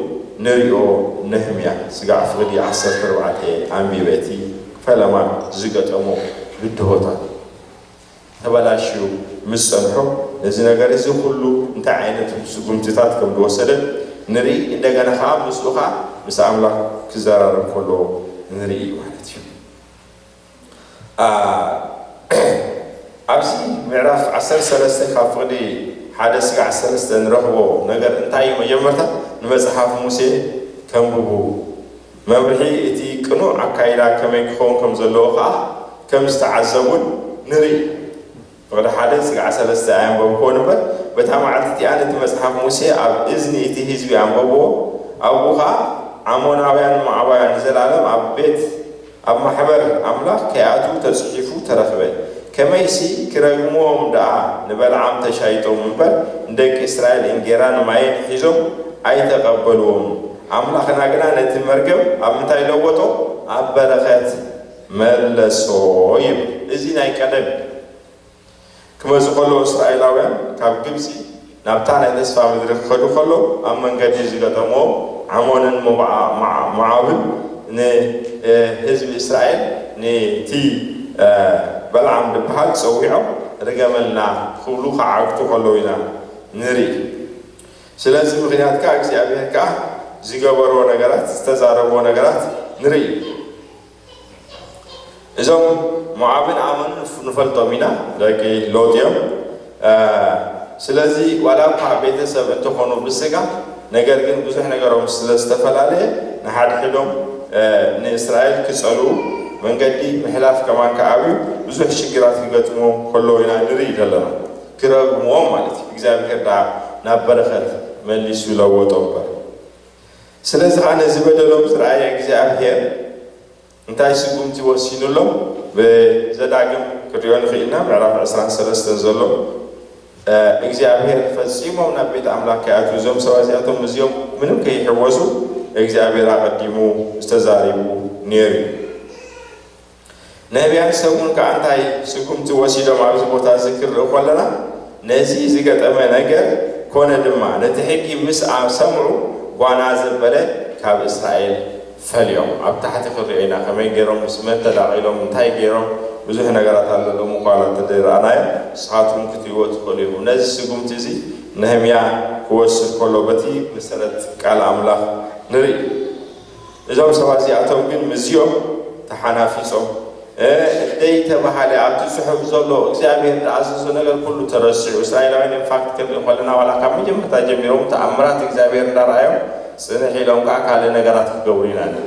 ንሪኦ። ነህምያ ስጋዕ ፍቕዲ ዓሰርተ ኣርባዕተ ኣንቢበ እቲ ፈለማ ዝገጠሞ ብድሆታት ተበላሽዩ ምስ ጸንሖ ነዚ ነገር እዚ ኩሉ እንታይ ዓይነት ስጉምትታት ከም ዝወሰደ ንርኢ። እንደገና ከኣ ምስኡ ከኣ ምስ ኣምላኽ ክዘራረብ ከሎ ንርኢ ማለት እዩ። ኣ፣ ኣብዚ ምዕራፍ ዓሰርተ ሰለስተ ካብ ፍቕዲ ሓደ ስጋዕ ሰለስተ ንረኽቦ ነገር እንታይ እዩ? መጀመርታ ንመጽሓፍ ሙሴ ከንብቡ፣ መምርሒ እቲ ቅኑዕ ኣካይዳ ከመይ ክኸውን ከም ዘለዎ ከኣ ከም ዝተዓዘቡን ንርኢ። ፍቕዲ ሓደ ስጋዕ ሰለስተ ኣየንበብክዎን እምበር፣ በታ መዓልቲ እቲኣ ነቲ መጽሓፍ ሙሴ ኣብ እዝኒ እቲ ህዝቢ ኣንበብዎ። ኣብኡ ኸኣ ኣሞናውያን ሞዓባውያን ንዘለኣለም ኣብ ቤት ኣብ ማሕበር ኣምላኽ ከይኣትዉ ተጽሒፉ ተረኽበ። ከመይሲ ክረግምዎም ደኣ ንበለዓም ተሻይጦም እምበር፣ ንደቂ እስራኤል እንጌራን ማይን ሒዞም ኣይተቐበልዎም። ኣምላኽና ግና ነቲ መርገም ኣብ ምንታይ ለወጦ? ኣብ በረኸት መለሶ ይብል። እዚ ናይ ቀደም ክመጹ ከለዉ እስራኤላውያን ካብ ግብጺ ናብታ ናይ ተስፋ ምድሪ ክኸዱ ከለዉ ኣብ መንገዲ ዝገጠምዎም ዓሞንን ሞብዓ-፣ ሞዓ-፣ ሞዓብን ንህዝቢ እስራኤል ነቲ በልዓም ዝበሃል ጸዊዖም ርገመልና ክብሉ ክዓግቱ ከለዉ ኢና ንርኢ። ስለዚ ምኽንያት ከኣ እግዚኣብሔር ከኣ ዝገበርዎ ነገራት፣ ዝተዛረብዎ ነገራት ንርኢ። እዞም ሞዓብን ዓሞንን ንፍ-፣ ንፈልጦም ኢና፣ ደቂ ሎጥ እዮም። እ፣ ስለዚ ዋላ እኳ ቤተሰብ እንተኾኑ ብስጋ፣ ነገር ግን ብዙሕ ነገሮም ስለ ዝተፈላለየ ንሓድሕዶም፣ እ፣ ንእስራኤል ክጸልኡ መንገዲ ምሕላፍ ከማን ከዓብዩ ብዙሕ ሽግራት ክገጥሞ ከለዉ ኢና ንርኢ ዘለና። ክረግምዎም ማለት እዩ። እግዚኣብሔር ደኣ ናብ በረኸት መሊሱ ለወጦ እምበር። ስለዚ ኸዓ ነዚ በደሎም ዝረኣየ እግዚኣብሔር እንታይ ስጉምቲ ወሲኑሎም? ብዘዳግም ክንሪኦ ንኽእል ኢና። ምዕራፍ ዕስራን ሰለስተን ዘሎ፣ እ፣ እግዚኣብሔር ፈጺሞም ናብ ቤት ኣምላኽ ከይኣትዉ፣ እዞም ሰባት እዚኣቶም ምስዚኦም ምንም ከይሕወሱ እግዚኣብሔር ኣቐዲሙ ዝተዛሪቡ ነይሩ እዩ። ነህምያን ሰቡን ከኣ እንታይ ስጉምቲ ወሲዶም ኣብዚ ቦታ እዚ ክንርኢ ከለና፣ ነዚ ዝገጠመ ነገር ኮነ ድማ ነቲ ሕጊ ምስ ኣብ ሰምዑ ጓና ዘበለ ካብ እስራኤል ፈልዮም። ኣብ ታሕቲ ክንሪኦ ኢና ከመይ ገይሮም ምስ መን ተዳቒሎም እንታይ ገይሮም ብዙሕ ነገራት ኣሎ ሎሚ እኳ እንተዘይረኣናዮ ንስኻትኩም ክትሪእዎ ትኽእሉ ኢኹም። ነዚ ስጉምቲ እዚ ነህምያ ክወስድ ከሎ በቲ መሰረት ቃል ኣምላኽ ንርኢ። እዞም ሰባት እዚኣቶም ግን ምስዚኦም ተሓናፊጾም፣ እ፣ ደይተባሃለ ኣብቲ ጽሑፍ ዘሎ እግዚኣብሔር ዝኣዘዞ ነገር ኩሉ ተረሲዑ፣ እስራኤላውያን ኢንፋክት ክንርኢ ከለና ዋላ ካብ መጀመርታ ጀሚሮም ተኣምራት እግዚኣብሔር እንዳረኣዮም ጽንሕ ኢሎም ከኣ ካልእ ነገራት ክገብሩ ኢና ንርኢ።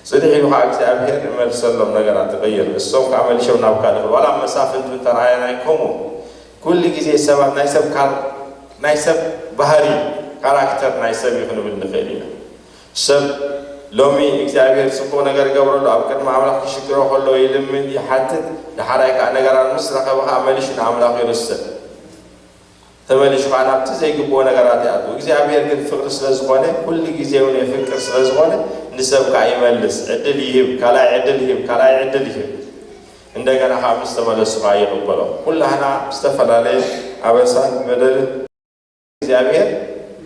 ጽንሕ ኢሉ ከኣ እግዚኣብሔር ንመልሰሎም ነገራት ይቕይር። እሶም ከኣ መሊሾም ናብ ካልእ ይኸዱ። ዋላ ኣብ መሳፍንቱ እንተረኣየናይ ከምኡ ኩሉ ግዜ ሰባት ናይ ሰብ ካር-፣ ናይ ሰብ ባህሪ ካራክተር ናይ ሰብ እዩ ክንብል ንኽእል ኢና። ሰብ ሎሚ እግዚኣብሔር ጽቡቕ ነገር ይገብረሉ፣ ኣብ ቅድሚ ኣምላኽ ክሽግሮ ከሎ ይልምን፣ ይሓትት፣ ደሓራይ ከኣ ነገራት ምስ ረኸበ ከኣ መሊሹ ንኣምላኽ ይርስዕ። ተመሊሹ ከኣ ናብቲ ዘይግብኦ ነገራት ይኣቱ። እግዚኣብሔር ግን ፍቕሪ ስለ ዝኾነ፣ ኩሉ ግዜ እውን የፍቅር ስለ ዝኾነ፣ ንሰብ ከኣ ይመልስ፣ ዕድል ይህብ፣ ካልኣይ ዕድል ይህብ፣ ካልኣይ ዕድል ይህብ። እንደገና ከኣ ምስ ተመለሱ ከኣ ይቕበሎ። ኩላህና ዝተፈላለየ ኣበሳን በደልን እግዚኣብሔር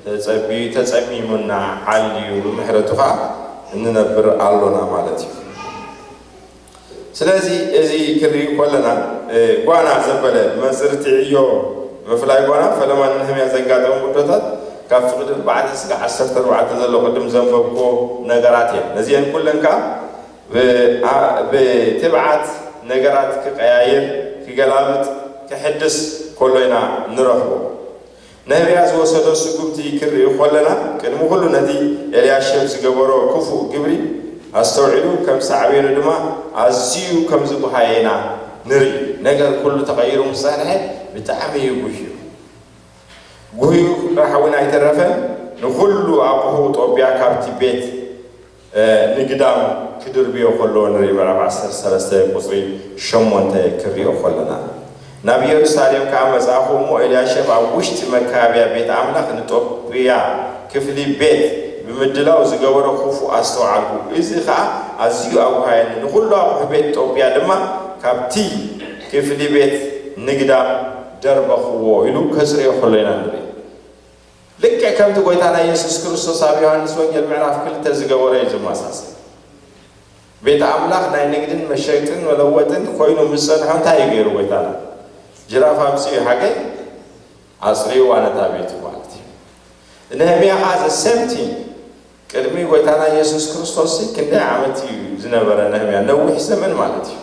ተጸቢ-፣ ተጸሚሙና ዓልዩ ብምሕረቱ ከኣ እንነብር ኣሎና ማለት እዩ። ስለዚ እዚ ክንርኢ ከለና፣ እ፣ ጓና ዘበለ መጽርቲ ዕዮ ምፍላይ ጓና ፈለማን ነህምያ ዘጋጠሙ ጉዶታት ካብ ፍቕዲ ኣርባዕተ ስጋዕ ዓሰርተ ኣርባዕተ ዘሎ ቅድም ዘንበብኮ ነገራት እየን። ነዚአን ኩለን ከኣ ብ-፣ ኣ-፣ ብትብዓት ነገራት ክቀያይር፣ ክገላብጥ፣ ክሕድስ ከሎ ኢና ንረኽቦ። ነህምያ ዝወሰዶ ስጉምቲ ክንርኢ ከለና፣ ቅድሚ ኩሉ ነቲ ኤልያሸብ ዝገበሮ ክፉእ ግብሪ ኣስተውዒሉ፣ ከም ሳዕቤኑ ድማ ኣዝዩ ከም ዝጉሃየ ኢና ንርኢ። ነገር ኩሉ ተቐይሩ ምስ ጸንሐ ብጣዕሚ እዩ ጉህዩ። ጉህዩ ጥራሕ እውን ኣይተረፈን፣ ንኹሉ ኣቑሑ ጦብያ ካብቲ ቤት እ፣ ንግዳም ክድርብዮ ከሎ ንርኢ። ምዕራፍ ዓሰርተ ሰለስተ ቁጽሪ ሸሞንተ ክንሪኦ ከለና፣ ናብ ኢየሩሳሌም ከኣ መጻእኹ እሞ፣ ኤልያሸብ ኣብ ውሽጢ መካብያ ቤት ኣምላኽ ንጦብያ ክፍሊ ቤት ብምድላው ዝገበሮ ክፉእ ኣስተውዓልኩ። እዚ ኸኣ ኣዝዩ ኣጉሃየኒ። ንኹሉ ኣቑሑ ቤት ጦብያ ድማ ካብቲ ክፍሊ ቤት ንግዳም ደርበኽዎ ኢሉ ከጽርዮ ከሎ ኢና ንርኢ። ልክዕ ከምቲ ጐይታና የሱስ ክርስቶስ ኣብ ዮሃንስ ወንጌል ምዕራፍ ክልተ ዝገበሮ እዩ ዝመሳሰል። ቤት ኣምላኽ ናይ ንግድን መሸጥን መለወጥን ኮይኑ ምስ ጸንሖ እንታይ እዩ ገይሩ ጐይታና? ጅራፍ ኣምጺኡ ሓገይ ኣጽርይዋ ነታ ቤቱ ማለት እዩ። ነህምያ ኸኣ the same thing። ቅድሚ ጐይታና የሱስ ክርስቶስ ክንደይ ዓመት እዩ ዝነበረ ነህምያ? ነዊሕ ዘመን ማለት እዩ።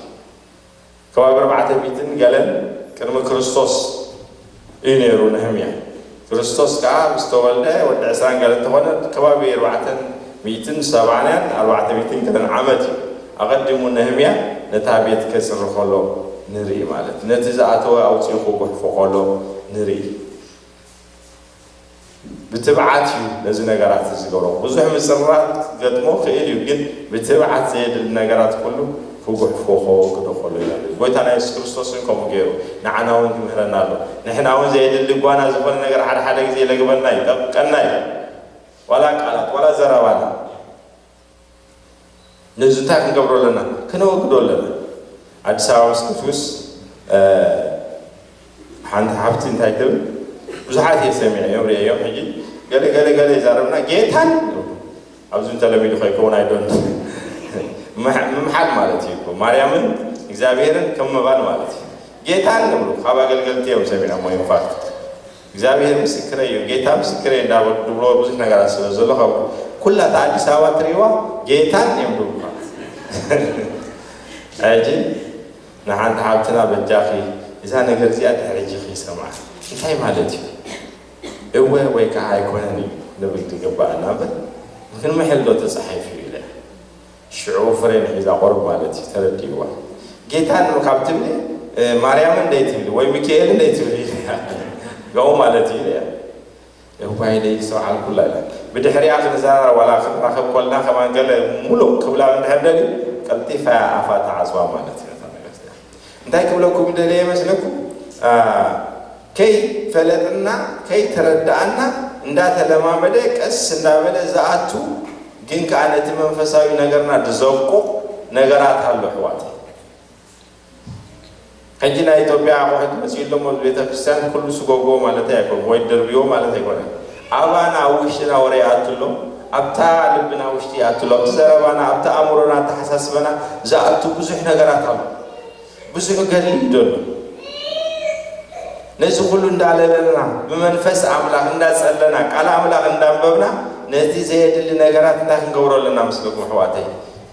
ከባቢ ኣርባዕተ ሚእትን ገለን ቅድሚ ክርስቶስ እዩ ነይሩ ነህምያ። ክርስቶስ ከኣ ምስ ተወልደ ወዲ ዕስራን ገለን እንተኾነ ከባቢ ኣርባዕተ ሚእትን ሰብዓን ኣርባዕተ ሚእትን ገለን ዓመት እዩ። ኣቐዲሙ ነህምያ ነታ ቤት ከጽሪ ከሎ ንርኢ ማለት፣ ነቲ ዝኣተወ ኣውጺኡ ክጉሕፎ ከሎ ንርኢ። ብትብዓት እዩ ነዚ ነገራት እዚ ዝገብሮ። ብዙሕ ምጽርራት ክገጥሞ ክእል እዩ፣ ግን ብትብዓት ዘየድሊ ነገራት ኩሉ ክጉሕፎ ከወግዶ ከሎ ኢና ንርኢ። ጎይታና የሱስ ክርስቶስ እውን ከምኡ ገይሩ ንዓና እውን ይምህረና ኣሎ። ንሕና እውን ዘየድሊ ጓና ዝኾነ ነገር ሓደ ሓደ ግዜ ይለግበና እዩ፣ ይጠብቀና እዩ። ዋላ ቃላት፣ ዋላ ዘረባና። ነዚ እንታይ ክንገብሮ ኣለና? ክነወግዶ ኣለና። ኣዲስ ኣበባ ምስ ክትውስ፣ እ፣ ሓንቲ ሓፍቲ እንታይ ትብል? ብዙሓት እየ ሰሚዐ እዮም፣ ርእየ እዮም። ሕጂ ገለ፣ ገለ፣ ገለ ይዛረብና፣ ጌታን ይብሉ። ኣብዚ እንተለሚዱ ከይከውን ኣይዶን። ምሕ-፣ ምምሓል ማለት እዩ እኮ። ማርያምን እግዚኣብሔርን ከም ምባል ማለት እዩ። ጌታን ይብሉ። ካብ ኣገልገልቲ እዮም ሰሚዐሞ፣ ኢንፋክት። እግዚኣብሔር ምስክረይ እዩ፣ ጌታ ምስክረይ እንዳበሉ ድብሎ ብዙሕ ነገራት ስለ ዘሎ፣ ካብ ኩላ እታ ኣዲስ ኣበባ ትርእይዋ ጌታን እዮም ድብሉኻ። ሕጂ ንሓንቲ ሓብትና በጃኺ እዛ ነገር እዚኣ ድሕሪ ሕጂ ከይሰምዓ እንታይ ማለት እዩ? እወ ወይ ከዓ ኣይኮነን እዩ ንብል ዝግባኣና እምበር፣ ክንምሕል ዶ ተጻሒፉ እዩ ኢለ። ሽዑ ፍሬን ሒዛ ቁሩብ ማለት እዩ ተረዲእዋ። ጌታን ካብ ትብሊ፣ እ፣ ማርያምን ደይትብሊ ወይ ሚካኤልን ደይትብሊ ኢለ። ከምኡ ማለት እዩ ኢለ። እዋይ ደይስተውዓልኩላ ኢለ። ብድሕሪኣ ክንዘራረብ ዋላ ክንራኸብ ከለና ከማን ገለ ሙሉእ ክብላ እንድሕር ደልዩ ቀልጢፋ እያ ኣፋ ተዓጽዋ ማለት እዩ ነታ ነገር እዚኣ። እንታይ ክብለኩም ደልየ ይመስለኩም? አ፣ ከይፈለጥና፣ ከይተረዳእና እንዳተለማመደ ቀስ እንዳበለ ዝኣቱ፣ ግን ከኣ ነቲ መንፈሳዊ ነገርና ዝዘቁ ነገራት ኣሎ ኣሕዋተይ። ሕጂ ናይ ኢትዮጵያ ኣቑሑት መጺኡ ኣሎ እሞ ቤተ ክርስቲያን ኩሉ ስጎጎ ማለተይ ኣይኮን ወይ ደርብዮ ማለት ኣይኮነን። ኣባና ኣብ ውሽጥና ወረ ይኣቱ ኣሎ፣ ኣብታ ልብና ውሽጢ ይኣቱ ኣሎ፣ ኣብቲ ዘረባና፣ ኣብቲ ኣእምሮና፣ ኣተሓሳስበና ዝኣቱ ብዙሕ ነገራት ኣሎ። ብዙሕ ገድሊ እዩ ዘሎ። ነዚ ኩሉ እንዳለለና ብመንፈስ ኣምላኽ እንዳጸለና ቃል ኣምላኽ እንዳንበብና ነቲ ዘየድሊ ነገራት እንታይ ክንገብሮ ኣለና ምስለኩም ኣሕዋተይ?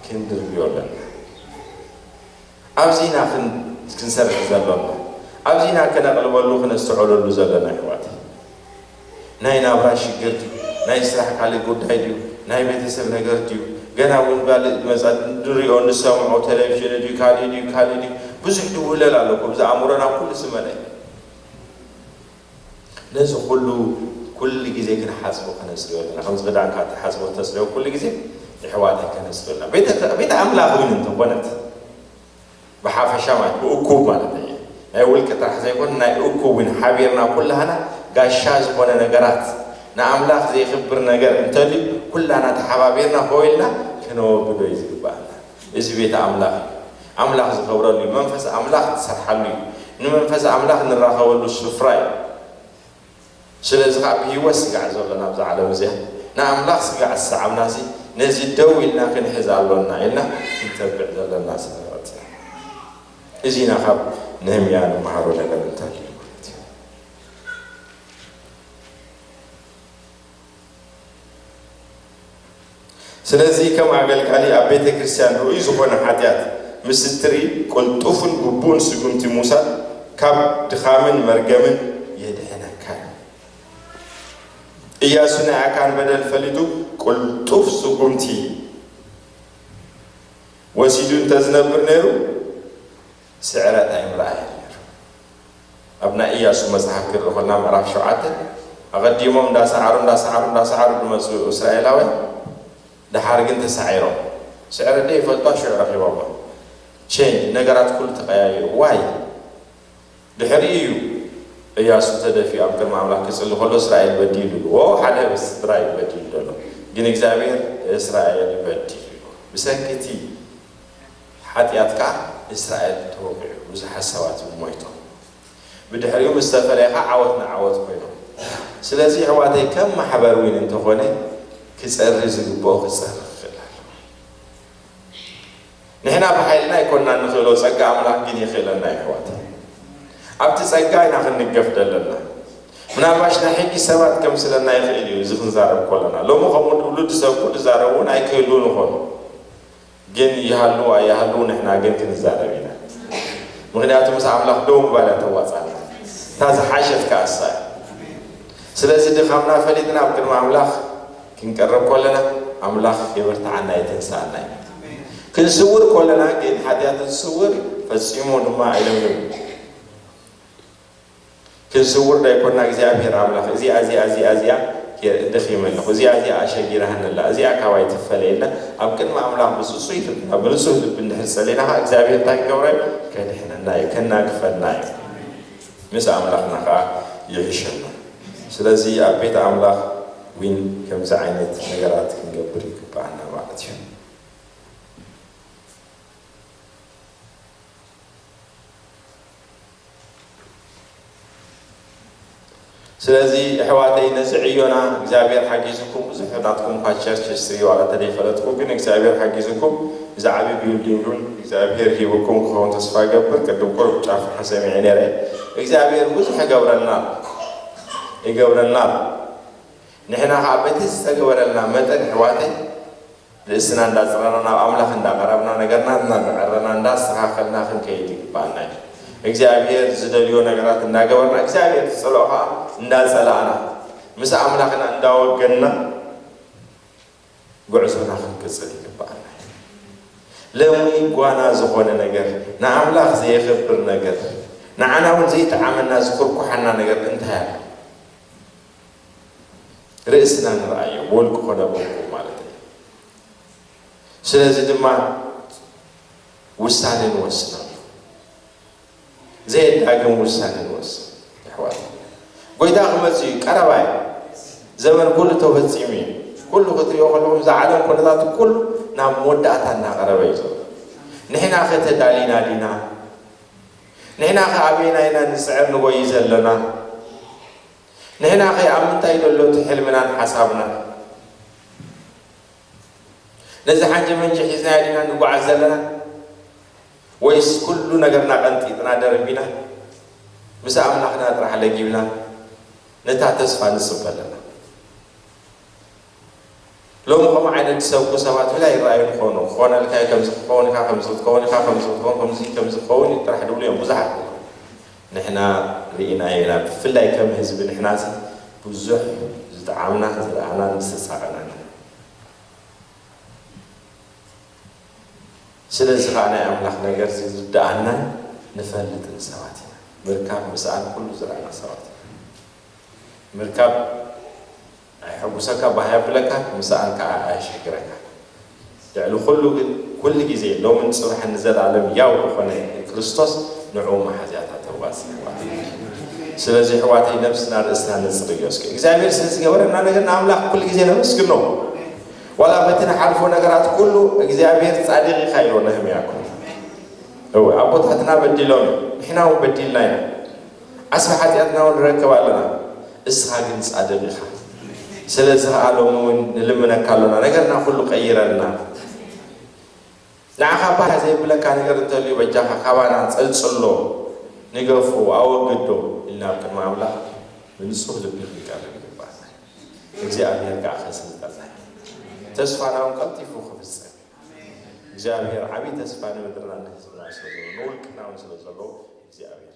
ክንድርብዮ ኣለና። ኣብዚ ኢና ክን-፣ ክንሰርሕ ዘሎና። ኣብዚ ኢና ከነቕልበሉ፣ ክነስተውዕለሉ ዘለና ኣሕዋተይ። ናይ ናብራ ሽግር ድዩ? ናይ ስራሕ ካልእ ጉዳይ ድዩ? ናይ ቤተሰብ ነገር ድዩ? ገና እውን ካልእ መጻ-፣ ንሪኦ፣ ንሰምዖ፣ ቴሌቪዥን ድዩ፣ ካልእ ድዩ፣ ካልእ ድዩ? ብዙሕ ድውለል ኣሎ እኮ፣ ብዚ ኣእምሮና ኩሉ ዝመልአ። ነዚ ኩሉ ኩሉ ግዜ ክንሓስቦ ከነስርዮ ኣለና። ከምዚ ክዳንካ ትሓስቦ ተስርዮ ኩሉ ግዜ፣ ኣሕዋተይ፣ ከነስርዮ ኣለና። ቤተ-፣ ቤተ ኣምላኽ እውን እንተኾነት፣ ብሓፈሻ ማለት ብእኩብ ማለት እዩ። ናይ ውልቂ ጥራሕ ዘይኮነ፣ ናይ እኩብ እውን ሓቢርና ኩላህና ጋሻ ዝኾነ ነገራት፣ ንኣምላኽ ዘየኽብር ነገር እንተልዩ ኩላና ተሓባቢርና ሆ ኢልና ክነወግዶ እዩ ዝግባኣና። እዚ ቤት ኣምላኽ እዩ። ኣምላኽ ዝኸብረሉ እዩ። መንፈስ ኣምላኽ ትሰርሓሉ እዩ። ንመንፈስ ኣምላኽ ንራኸበሉ ስፍራ እዩ። ስለዚ ኸዓ ብህይወት ስጋዕ ዘሎና ኣብዛ ዓለም እዚኣ፣ ንኣምላኽ ስጋዕ ዝሰዓብናሲ፣ ነዚ ደው ኢልና ክንሕዝ ኣሎና ኢልና ክንተብዕ ዘለና ሰባት ኢና። እዚ ኢና ካብ ነህምያ ንመሃሮ ነገር እንተልዩ ማለት እዩ። ስለዚ ከም ኣገልጋሊ ኣብ ቤተ ክርስቲያን ርኡይ ዝኾነ ሓጢኣት ምስ እትርኢ ቅልጡፍን ግቡእን ስጉምቲ ምውሳድ ካብ ድኻምን መርገምን የድሕነካ እዩ። ኢያሱ ናይ ኣካን በደል ፈሊጡ ቅልጡፍ ስጉምቲ ወሲዱ እንተዝነብር ነይሩ፣ ስዕረት ኣይምረኣየን ነይሩ። ኣብ ናይ ኢያሱ መጽሓፍ ክንርኢ ከለና ምዕራፍ ሸውዓተ፣ ኣቐዲሞም እንዳሰዓሩ፣ እንዳሰዓሩ፣ እንዳሰዓሩ ዝመጹ እስራኤላውያን፣ ደሓር ግን ተሳዒሮም። ስዕረት ደይ ይፈልጧ፣ ሽዑ ረኺቦማ። ቼንጅ፣ ነገራት ኩሉ ተቐያይሩ። ዋይ? ድሕሪኡ እዩ ኢያሱ ተደፊኡ ኣብ ቅድሚ ኣምላኽ ክጽሊ ከሎ እስራኤል በዲሉ ኢሉ። ዎ፣ ሓደ ህዝቢ ስድራ እዩ በዲሉ ዘሎ። ግን እግዚኣብሔር እስራኤል በዲሉ ኢሉ። ብሰንኪ እቲ ሓጢኣት ከኣ እስራኤል ተወቂዑ፣ ብዙሓት ሰባት እውን ሞይቶም። ብድሕሪኡ ምስ ተፈለየ ኸዓ ዓወት ንዓወት ኮይኖም። ስለዚ ኣሕዋተይ ከም ማሕበር እውን እንተኾነ ክጸሪ ዝግብኦ ክጸሪ ክኽእል ኣለዎ። ንሕና ብሓይልና ኣይኮንና ንኽእሎ፣ ጸጋ ኣምላኽ ግን የኽእለና እዩ ኣሕዋተይ። ኣብቲ ጸጋ ኢና ክንገፍ ዘለና። ምናልባሽ ናይ ሕጂ ሰባት ከምስለና ይኽእል እዩ እዚ ክንዛረብ ከለና። ሎሚ ከምኡ ውሉድ ሰብ ኩሉ ዝዛረቡ እውን ኣይክህልውን ይኾኑ። ግን ይሃልዉ ኣይሃልዉ ንሕና ግን ክንዛረብ ኢና። ምኽንያቱ ምስ ኣምላኽ ደው ምባል እያ ተዋጽኣና። እታ ዝሓሸት ከኣ እሳ እያ። ስለዚ ድኻምና ፈሊጥና ኣብ ቅድሚ ኣምላኽ ክንቀርብ ከለና ኣምላኽ የበርትዓና የተንስኣና እዩ። ክንስውር ከለና ግን ሓጢኣት ዝስውር ፈጺሙ ድማ ኣይለምንም። ክንስውር ዶ ኣይኮንና እግዚኣብሔር ኣምላኽ እዚኣ እዚኣ እዚኣ እዚኣ ድኺመ ኣለኹ፣ እዚኣ እዚኣ ኣሸጊራህኒ ኣላ፣ እዚኣ ካባይ ትፈለየና ኣብ ቅድሚ ኣምላኽ ብፅፁይ ልብና ብንፁህ ልቢ እንድሕር ፀሊና ከዓ እግዚኣብሔር እንታይ ክገብረ እዩ? ከድሕነና እዩ፣ ከናግፈና እዩ። ምስ ኣምላኽና ከዓ ይሕሸና። ስለዚ ኣብ ቤት ኣምላኽ ዊን ከምዚ ዓይነት ነገራት ክንገብር ይግባኣና ማለት እዩ። ስለዚ ኣሕዋተይ ነዚ ዕዮና እግዚኣብሔር ሓጊዝኩም ብዙሕ ናትኩም እኳ ቸርች ሂስትሪ ዋላ ተደይፈለጥኩ ግን እግዚኣብሔር ሓጊዝኩም እዚ ዓቢ ቢልዲንግ እውን እግዚኣብሔር ሂብኩም ክኸውን ተስፋ ገብር። ቅድም ቁሩብ ጫፍ ሓሰሚዐ ነይረ። እግዚኣብሔር ብዙሕ ይገብረልና ይገብረልና። ንሕና ከዓ በቲ ዝተገበረልና መጠን ኣሕዋተይ ርእስና እንዳጽረና ናብ ኣምላኽ እንዳቐረብና ነገርና እንዳመዐረና እንዳስተኻኸልና ክንከይድ ይግባኣና እዩ። እግዚኣብሔር ዝደልዮ ነገራት እንዳገበርና እግዚኣብሔር ዝጸልኦ ከዓ እንዳጸላእና ምስ ኣምላኽና እንዳወገንና ጉዕዞና ክንቅጽል ይግባኣና እዩ። ለሙይ ጓና ዝኾነ ነገር ንኣምላኽ ዘየኽብር ነገር ንዓና እውን ዘይጠዓመና ዝኩርኩሓና ነገር እንታይ ኣሎ? ርእስና ንርኣዮ ብወልቂ ኮነ ብውልቁ ማለት እዩ። ስለዚ ድማ ውሳነ ንወስነሉ። ዘየዳግም ውሳነ ንወስን ኣሕዋት። ጎይታ ክመጽእ እዩ፣ ቀረባ እዩ። ዘመን ኩሉ ተፈጺሙ እዩ። ኩሉ ክትሪኦ ከለኹም እዛ ዓለም ኩነታት ኩሉ ናብ መወዳእታ እናቐረበ እዩ ዘሎ። ንሕና ከ ተዳሊና ዲና? ንሕና ከ ኣበይና ኢና ንጽዕር ንጎይ ዘለና? ንሕና ከ ኣብ ምንታይ ዘሎ እቲ ሕልምናን ሓሳብናን? ነዚ ሓንጀ መንጀ ሒዝናዮ ዲና ንጓዓዝ ዘለና? ወይስ ኩሉ ነገርና ቀንጢጥና ደርቢና ምስ ኣምላኽና ጥራሕ ለጊብና ነታ ተስፋ ንጽበ ኣለና? ሎሚ ከምኡ ዓይነት ዝሰብኩ ሰባት ብላይ ይረኣዩ ንኾኑ። ክኾነልካ እዩ፣ ከምዚ ክትኸውን ኢኻ፣ ከምዚ ክትኸውን ኢኻ፣ ከምዚ ክትኸውን፣ ከምዚ፣ ከምዚ ክኸውን እዩ ጥራሕ ድብሉ እዮም ብዙሓት። ንሕና ርኢናዮ ኢና። ብፍላይ ከም ህዝቢ ንሕና ሲ ብዙሕ ዝጠዓምና፣ ዝረኣናን ዝተሳቐናን ኢና። ስለዚ ኸዓ ናይ ኣምላኽ ነገር ዝርድኣናን ንፈልጥን ሰባት ኢና። ምርካብ ምስኣን ኩሉ ዝረኣና ሰባት ኢና። ምርካብ ኣይሐጉሰካ፣ ባህ የብለካ፣ ምስኣን ከዓ ኣየሽግረካ። ልዕሊ ኩሉ ግን ኩሉ ግዜ ሎምን ጽባሕን ንዘለኣለም ያው ዝኾነ ክርስቶስ ንዕኡ መሓዝያታ ተዋስ ይሕዋት። ስለዚ ኣሕዋተይ ነብስና ርእስና ነጽርዮ እስኪ። እግዚኣብሔር ስለ ዝገበረና ነገር ንኣምላኽ ኩሉ ግዜ ነመስግኖ። ዋላ በቲ ንሓልፎ ነገራት ኩሉ እግዚኣብሔር ጻድቕ ኢኻ ኢልዎ ነህምያ እኮ። እወ ኣቦታትና በዲሎም እዮም፣ ንሕና እውን በዲልና ኢና። ዓስቢ ሓጢኣትና እውን ንረክብ ኣለና። እስኻ ግን ጻድቕ ኢኻ። ስለዚ ኸዓ ሎሚ እውን ንልምነካ ኣሎና፣ ነገርና ኩሉ ቀይረልና። ንዓኻ ባህ ዘየብለካ ነገር እንተልዩ በጃኻ ካባና ጸልጽሎ፣ ንገፎ፣ ኣወግዶ ኢልና ኣብ ቅድሚ ኣምላኽ ብንጹህ ልቢ ክንቀርብ ይግባኣና። እግዚኣብሔር ከዓ ከስልጠና እዩ። ተስፋና እውን ቀልጢፉ ክፍጸም እዩ። እግዚኣብሔር ዓብዪ ተስፋ ንምድርና ንህዝብና ስለ ዘለዎ ንውልቅና እውን ስለ ዘለዎ እግዚኣብሔር